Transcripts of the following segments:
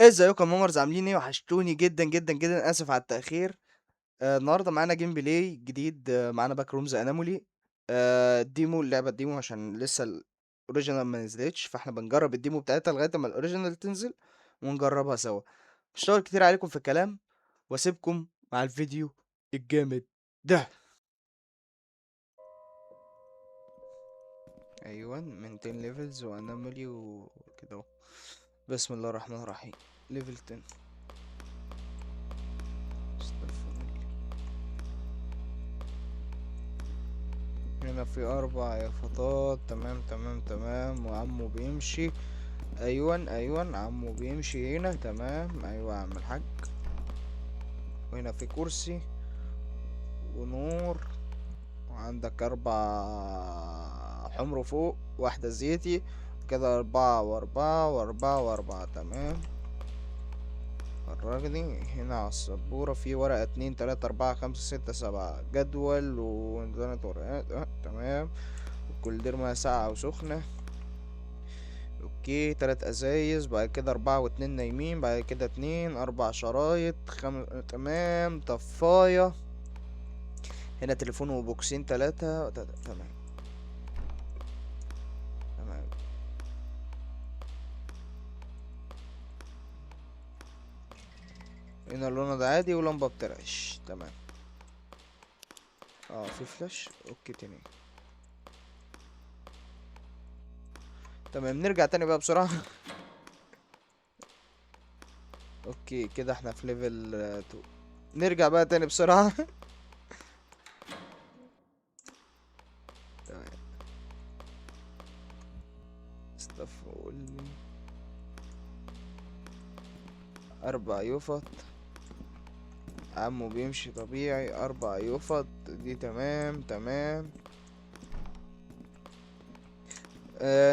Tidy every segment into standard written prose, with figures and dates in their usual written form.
ازيكم يا مامرز، عاملين ايه؟ وحشتوني جدا جدا جدا. اسف على التاخير. النهارده معانا gameplay جديد، معانا Backrooms Anomaly. Demo، اللعبة ال demo عشان لسه ال original ما نزلتش، فاحنا بنجرب ال demo بتاعتها لغاية اما ال original تنزل ونجربها سوا. مش هطول كتير عليكم في الكلام واسيبكم مع الفيديو الجامد ده. ايوه، 200 levels و anomaly وكده اهو. بسم الله الرحمن الرحيم. level 10. استغفر الله. هنا في 4 يافطات. تمام تمام تمام. وعمو بيمشي. ايوه ايوه، عمو بيمشي هنا. تمام، ايوه يا عم الحاج. وهنا في كرسي ونور، وعندك 4 حمر فوق، واحدة زيتي كده، 4 و4 و4 و4. تمام. فرجني هنا على السبورة في ورقة 2 3 4 5 6 7، جدول وتلات ورقات. تمام. وكل درمة ساقعة وسخنة. okay، 3 ازايز، بعد كده 4 واتنين نايمين، بعد كده 2، 4 شرايط، تمام. طفاية. هنا تليفون وبوكسين 3. تمام تمام. هنا اللون ده عادي ولمبة بترعش. تمام. في فلاش. okay تاني. تمام، نرجع تاني بقى بسرعة. okay كده احنا في level 2. نرجع بقى تاني بسرعة. تمام. استغفر. 4 يفط. عمو بيمشي طبيعي. 4 يفط دي. تمام تمام.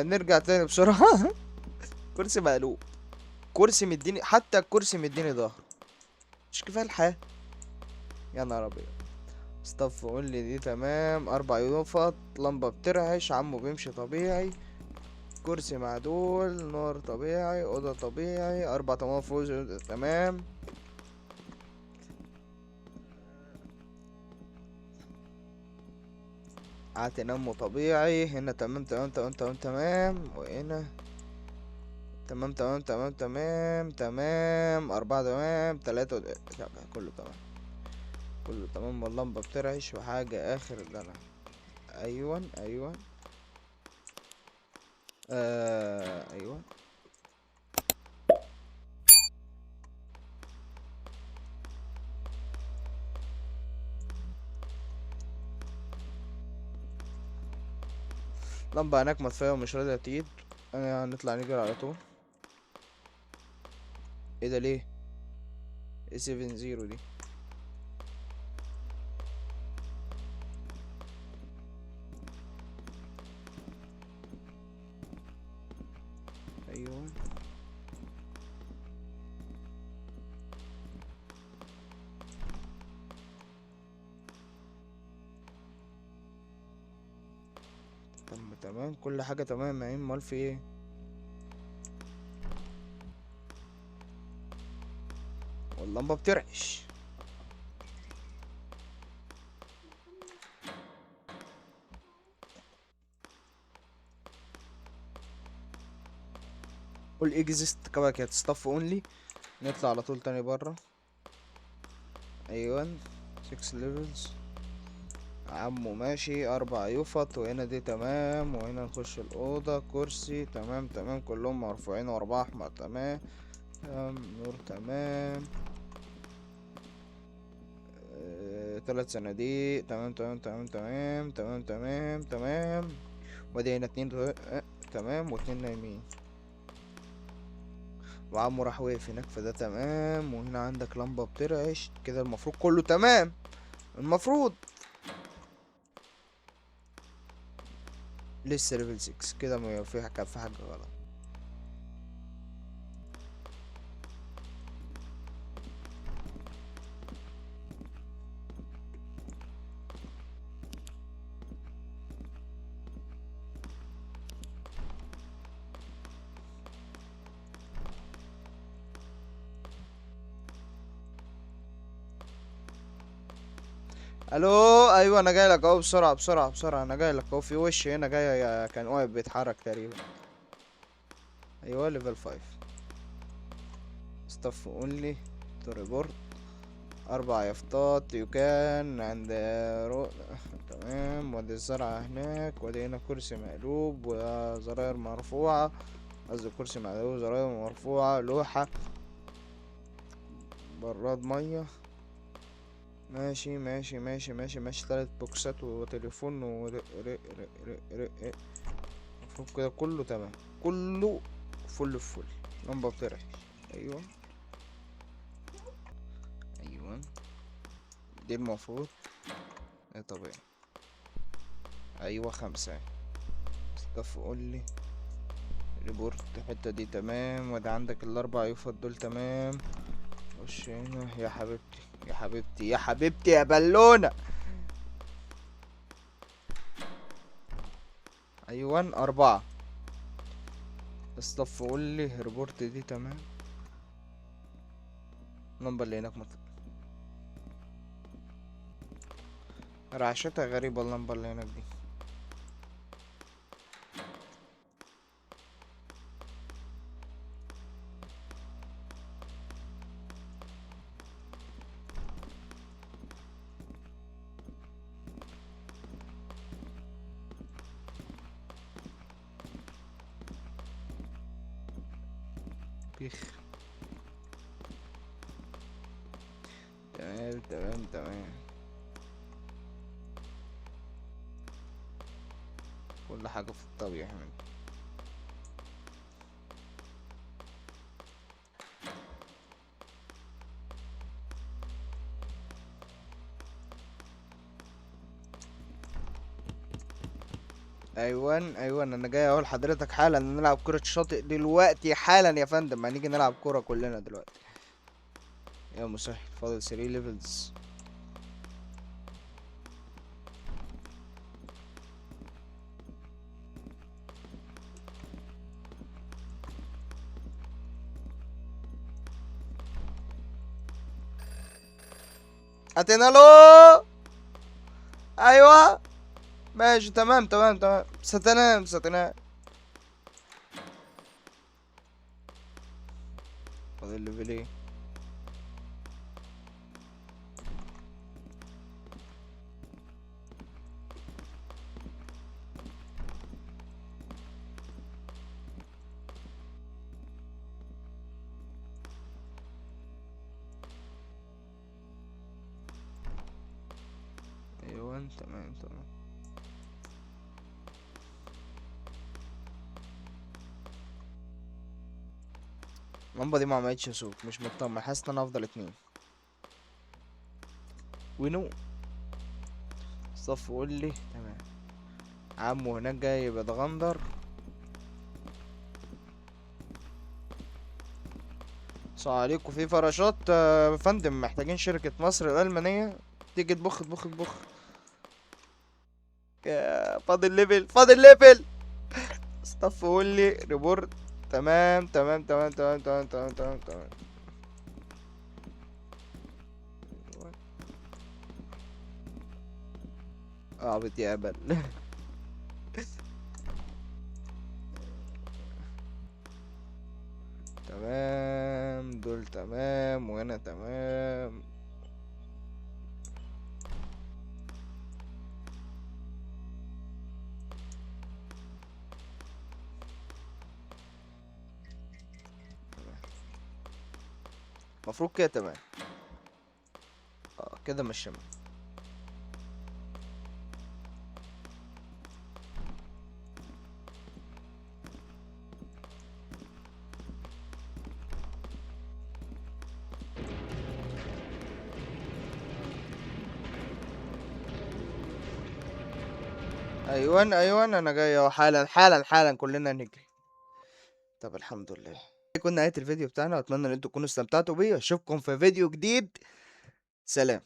نرجع تاني بسرعة. كرسي مقلوب، كرسي مديني، حتى الكرسي مديني ظهر. مش كفاية الحياة؟ يا نهار أبيض. استف قول لي دي. تمام. 4 يفط، لمبة بترعش، عمو بيمشي طبيعي، كرسي معدول، نور طبيعي، أوضة طبيعي، 4 تمام فوز. تمام. قعدت انام طبيعي هنا. تمام تمام تمام تمام تمام. وهنا تمام تمام تمام تمام تمام. 4 تمام، 3 لا، كله تمام، كله تمام. واللمبة بترعش وحاجة آخر دلع. أيوة أيوة. أيوة. لمبة هناك مطفية ومش راضية تيجي. أنا هنطلع نجري على طول. ايه ده ليه؟ ايه 7-0 دي؟ ايوه. طب تمام، كل حاجة تمام يا عم. امال في ايه؟ واللمبة بترعش. قول exit كده كده staff only. نطلع على طول تاني بره. ايوه 6 levels. عمو ماشي. 4 يفط. وهنا دي تمام. وهنا نخش الأوضة. كرسي تمام تمام، كلهم مرفوعين. و4 أحمر تمام. نور تمام. 3 صناديق تمام تمام تمام تمام تمام تمام تمام. وادي هنا 2 تمام، واتنين نايمين. وعمو راح واقف هناك، فده تمام. وهنا عندك لمبة بترعش كده، المفروض كله تمام. المفروض لسه level 6 كده، ما في حاجة، في حاجة غلط. الو، ايوه انا جاي لك اهو، بسرعة بسرعة بسرعه، انا جاي لك اهو، في وش هنا جاي، كان واقف بيتحرك تقريبا. ايوه level 5. staff only to report. 4 يافطات you can عند رو. تمام. وادي الزرعة هناك، وادي هنا كرسي مقلوب وزراير مرفوعة، قصدي كرسي مقلوب وزراير مرفوعة، لوحة، براد مية. ماشي ماشي ماشي ماشي ماشي. 3 بوكسات وتليفون و ر ر ر ر ر ر. المفروض كده كله تمام، كله فل فل. لمبة بترعش. ايوه ايوه، دي المفروض ايه طبيعي. ايوه 5. staff only report. الحتة دي تمام. وده عندك الاربع يفط دول تمام. خش هنا يا حبيبتي يا حبيبتي يا حبيبتي يا بالونة. ايوه 4. staff only report دي تمام. اللمبة اللي هناك رعشتها غريبة اللمبة اللي هناك دي. بيخ. تمام تمام تمام. كل حاجة في الطبيعي هنا. ايوان ايوان، انا جاي اقول لحضرتك حالا نلعب كرة شاطئ دلوقتي حالا يا فندم. هنيجي نلعب كرة كلنا دلوقتي يا مسهل. فاضل 3 levels. اتينا له. ايوه ماشي تمام تمام تمام. ستنام ستنام. فاضل level ايه؟ ايوه تمام تمام. اللمبة دي ما عملتش صوت، مش مطمن، حاسس ان انا افضل 2. وينو صف قول لي تمام. عمو هناك جاي بيتغندر. السلام عليكم. في فراشات يا فندم، محتاجين شركة مصر الألمانية تيجي تبخ تبخ تبخ. يا فاضل level، فاضل level. staff only report. تمام تمام تمام تمام تمام تمام تمام تمام. اعبط يا هبل. تمام دول تمام، وهنا تمام. المفروض كده تمام. كده مش تمام. ايوان ايوان، انا جاي اهو حالا حالا حالا، كلنا نجري. طب الحمد لله يكون نهاية الفيديو بتاعنا، واتمنى ان انتوا تكونوا استمتعتوا بيه. اشوفكم في فيديو جديد. سلام.